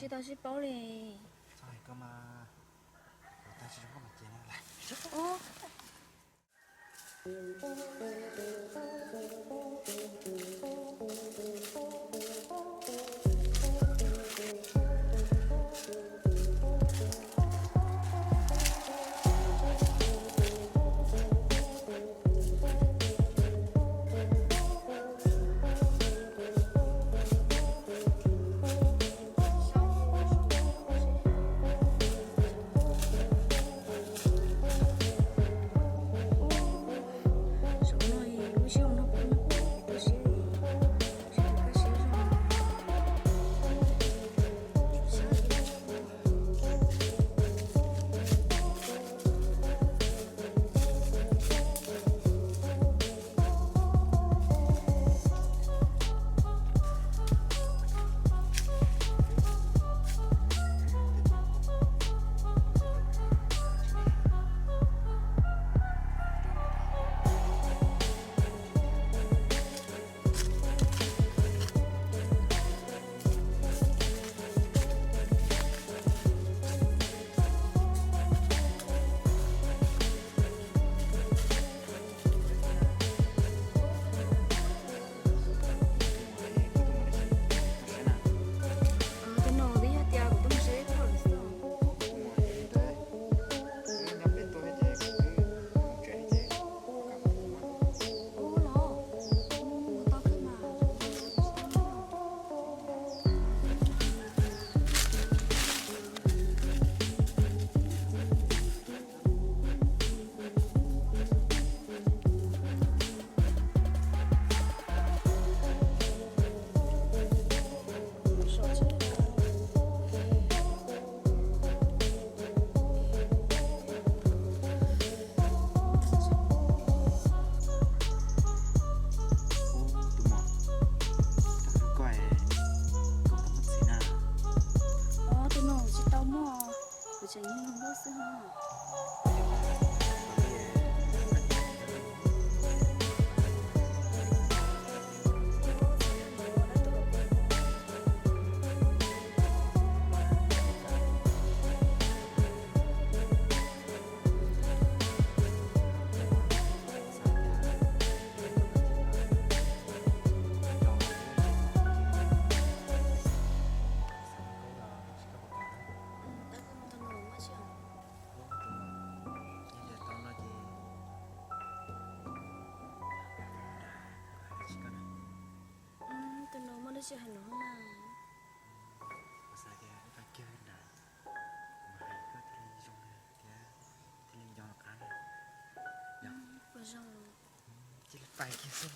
Tsis tau sib paub li. Txhob hais koj mas, kuv tag tsis zoo nkauj mas ces na. Tus muam, koj, koj puas muaj txiv na? Tus no tsis tau muaj, kuv tseem yog hluas nkauj xwb os. Tus no muaj dab tsi hais no na? Kuv xav tias ib pab kiag nrad, kuv mam hais koj thiaj li zoo thiab thiaj li nco qab na. Puas zoo? Cia li pais kiag xwb.